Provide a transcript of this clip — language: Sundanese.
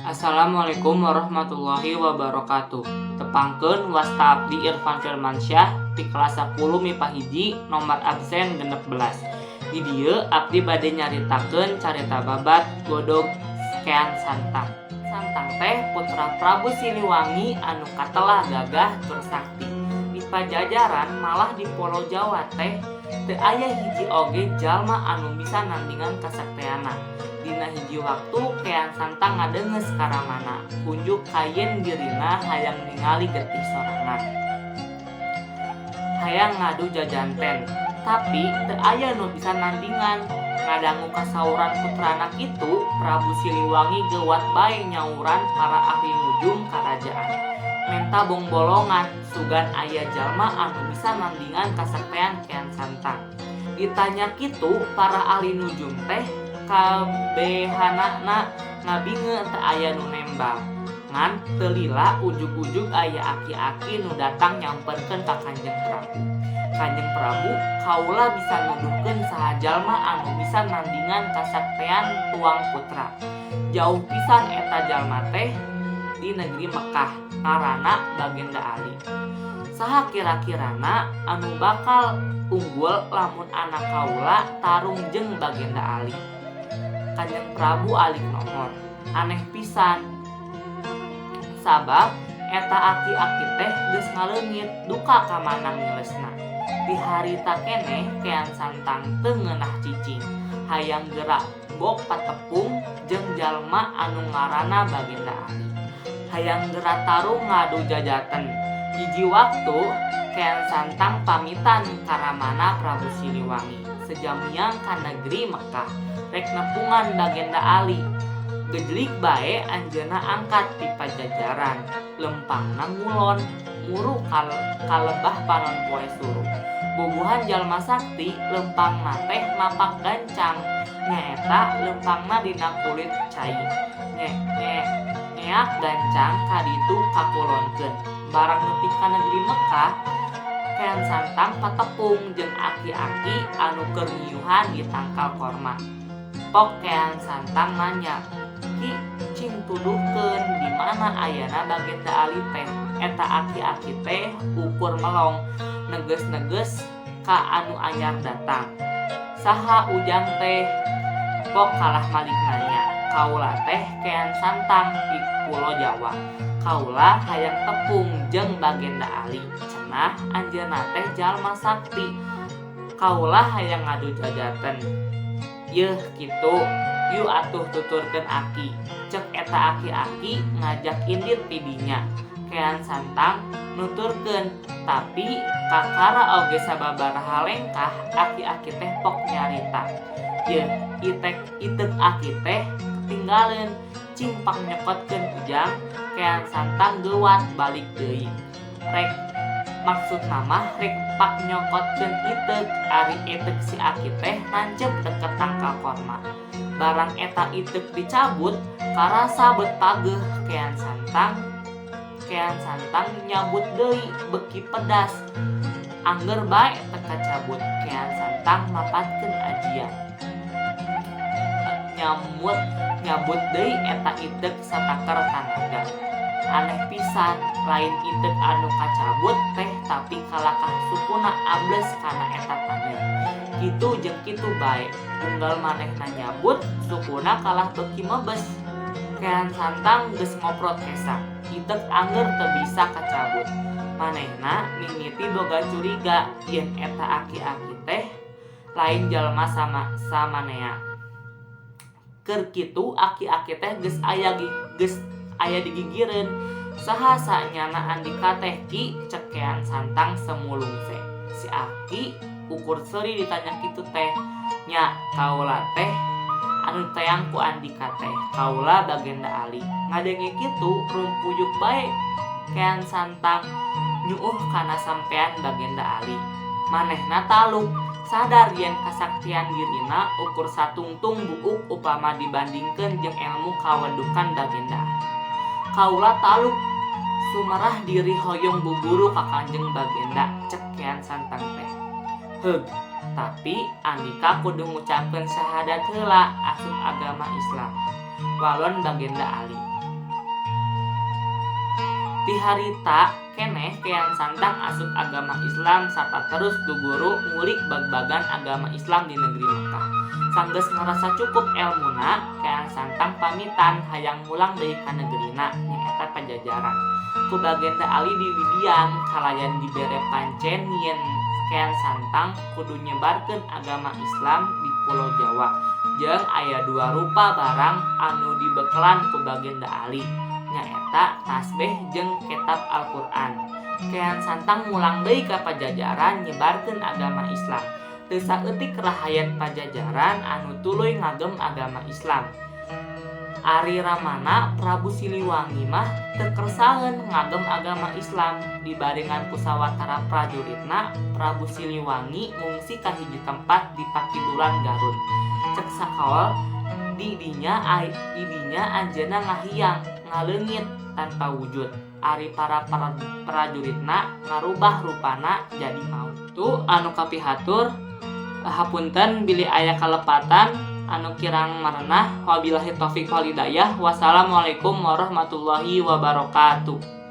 Assalamualaikum warahmatullahi wabarakatuh. Tepangkeun, wasta abdi Irfan Firmansyah ti kelas 10 MIPA 1, nomor absen 16. Di dieu abdi bade nyaritakeun carita babad Godog Kean Santang. Santang teh putra Prabu Siliwangi anu katelah gagah tur sakti. Di Pajajaran, malah di Pulau Jawa teh teu aya hiji oge jalma anu bisa nandingan kasakteanna. Dina hiji waktu Kean Santang ngadeungeus ka ramana kunjuk kayen dirina hayang ningali getih sorangan, hayang ngadu jajanten, tapi teu aya nu bisa nandingan. Ngadangu kasauran putrana kitu, Prabu Siliwangi geuwat bae nyauran para ahli nujum karajaan, menta bongbolongan sugan aya jalma anu bisa nandingan kasaktean Kean Santang. Ditanya kitu, para ahli nujum teh kabehanana ngabinge, teu aya nu nembang. Ngan teu lila ujug-ujug aya aki-aki nu datang nyamperkeun ka Kanjeng Prabu. "Kanjeng Prabu, kaula bisa nuduhkeun saha jalma anu bisa nandingan kasaktean tuang putra. Jauh pisan eta jalma teh, di negeri Mekah, ngaranna Bagenda Ali. Saha kira-kirana anu bakal unggul lamun anak kaula tarung jeung Bagenda Ali?" Kanjeng Prabu alik nohor. Aneh pisan, sabab eta aki-aki teh geus ngaleungit, duka ka mana ngelesna. Ti harita keneh Kean Santang teu ngeunah cicing, hayang geura bok patepung jeung jalma anu ngaranna Bagenda Ali, hayang geura tarung ngadu jajanten. Hiji waktu Kean Santang pamitan ka ramana Prabu Siliwangi, sejamiang ka negeri Mekah rek nepungan Bagenda Ali. Gejlik bae anjeunna angkat ti Pajajaran, lempangna ngulon muru ka lebah panon poe Suru. Bobohan jalma sakti, lempangna teh napak gancang, nyaeta lempangna dina kulit cai. Ngeak gancang kaditu kakulonkeun. Barang nepi ka negeri Mekah, Kean Santang patepung jeung aki-aki anu keur ngiuhan di tangkal korma. Pok Kean Santang nanya, "Ki, cing tuduhkeun di mana ayana Bagenda Ali teh?" Eta aki-aki teh ukur melong, neges-neges ka anu anyar datang. "Saha ujang teh?" Pok kalah malik nanya. "Kaula teh Kean Santang ti Pulo Jawa. Kaula hayang tepung jeung Bagenda Ali. Cenah anjeunna teh jalma sakti. Kaula hayang ngadu jajanten." "Yeuh, kitu? Yu atuh tuturkeun aki," cek eta aki-aki ngajak indit ti dinya. Kean Santang nuturkeun, tapi kakara oge sababaraha lengkah aki-aki teh pok nyarita, "Yeuh, itek iteuk aki teh ketinggaleun, cing pangnyokotkeun ujang." Kean Santang geuwat balik deui. Rek maksudna mah rek paknyokotkeun iteuk, ari iteuk si aki teh nancep deket tangkal korma. Barang eta iteuk dicabut, karasa bet pageuh Kean Santang. Kean Santang nyabut deui, beuki pedas. Angger bae teu kacabut. Kean Santang mapatkeun ajian. Nyamut nyabut deui eta iteuk sataker tanaga. Aneh pisan, lain iteuk anu kacabut teh, tapi kalakah sukuna ambles kana eta taneuh. Kitu jeung kitu bae, unggal manehna nyabut, sukuna kalah beuki mebes. Kean Santang geus ngoprot kesa, iteuk angger teu bisa kacabut. Manehna mimiti boga curiga yen eta aki-aki teh lain jalma sama samanea. Keur kitu aki-aki teh geus aya digigireun. "Saha sanyana andika teh, Ki?" cek Kean Santang semulungse. Si aki ukur seuri ditanya kitu teh. "Nya, kaula teh anu diteang ku andika teh. Kaula Bagenda Ali." Ngadenge kitu, rumpuyuk bae Kean Santang nyuuh kana sampean Bagenda Ali. Manehna taluk, sadar yen kasaktian dirina ukur satungtung buuk upama dibandingkeun jeung elmu kawedukan Bagenda Ali. "Kaula taluk, sumerah diri hoyong guguru ka Kanjeng Bagenda," cek Kean Santang teh. "Heug, tapi andika kudu ngucapkeun syahadat heula asup agama Islam," walon Bagenda Ali. Ti harita keneh Kean Santang asup agama Islam sarta terus guguru ngulik bagbagan agama Islam di negeri Mekah. Sanggeus ngarasa cukup elmuna, Kean Santang pamitan hayang mulang deui ka negerina nyaeta Pajajaran. Ku Bagenda Ali diwidian kalayan dibere pancen yen Kean Santang kudu nyebarkeun agama Islam di Pulo Jawa. Jeung aya dua rupa barang anu dibekelan ku Bagenda Ali, nyaeta tasbeh jeung kitab Al-Qur'an. Kean Santang mulang deui ka Pajajaran nyebarkeun agama Islam. Teu saeutik rahayat Pajajaran anu tuluy ngagem agama Islam. Ari ramana Prabu Siliwangi mah teu kersaeun ngagem agama Islam. Dibarengan ku sawatara prajuritna, Prabu Siliwangi ngungsi ka hiji tempat di pakidulan Garut. Cek sakaol di dinya anjeunna ngahiang ngaleungit tanpa wujud. Ari para prajuritna ngarubah rupana jadi maut. Tu anu kapihatur, hapunten bilih aya kalepatan anu kirang marenah. Wabillahi taufik wal hidayah, wassalamualaikum warahmatullahi wabarakatuh.